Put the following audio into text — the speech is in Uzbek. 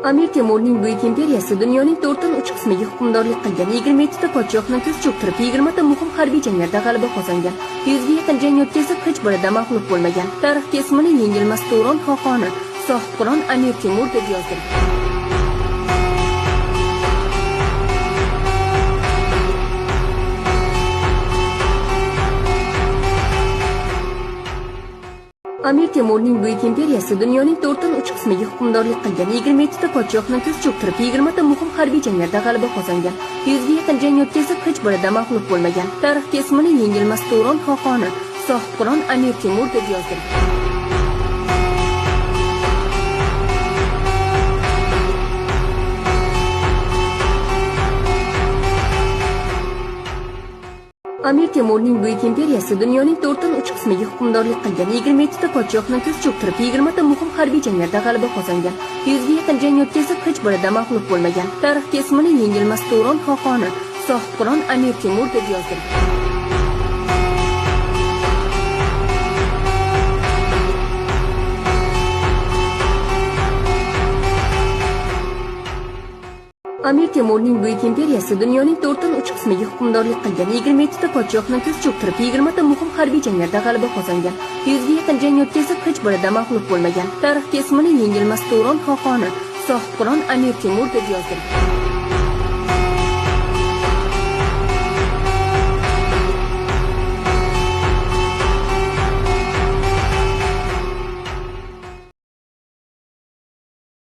Amir Temurning buyuk imperiyasi dunyoning 3/4 qismiga hukmdorlik qilgan, 27 ta podshohni tiz cho'ktirib, 20 ta muhim harbiy janglarda g'alaba qozongan. 100 ga yaqin jang o'tkazib, hech birida mag'lub bo'lmagan. Tarixga ismini yengilmas Turon xoqoni, Sohibqiron Amir Temur deb yozdirgan. Amir Temurning buyuk imperiyasi dunyoning 4/3 qismiga hukmdorlik qilgan, 27 ta podshohni tiz cho'ktirib, 20 ta muhim harbiy janglarda g'alaba qozongan. 100 ga yaqin jang o'tkazib, hech birida mag'lub bo'lmagan. Tarixga ismini yengilmas Turon xoqoni, Sohibqiron Amir Temur deb yozdirgan. Amir Temurning buyuk imperiyasi dunyoning 3/4 qismiga hukmdorlik qilgan, 27 ta podshohni tiz cho'ktirib, 20 ta muhim harbiy janglarda g'alaba qozongan. 100 ga yaqin jang o'tkazib, hech birida mag'lub bo'lmagan. Tarixga ismini yengilmas Turon xoqoni, Sohibqiron Amir Temur deb yozdirgan. Amir Temurning buyuk imperiyasi dunyoning 3/4 qismiga hukmdorlik qilgan, 27 ta podshohni tiz cho'ktirib, 20 ta muhim harbiy janglarda g'alaba qozongan. 100 ga yaqin jang o'tkazib, hech birida mag'lub bo'lmagan. Tarixga ismini yengilmas Turon xoqoni, Sohibqiron Amir Temur deb yozdirgan.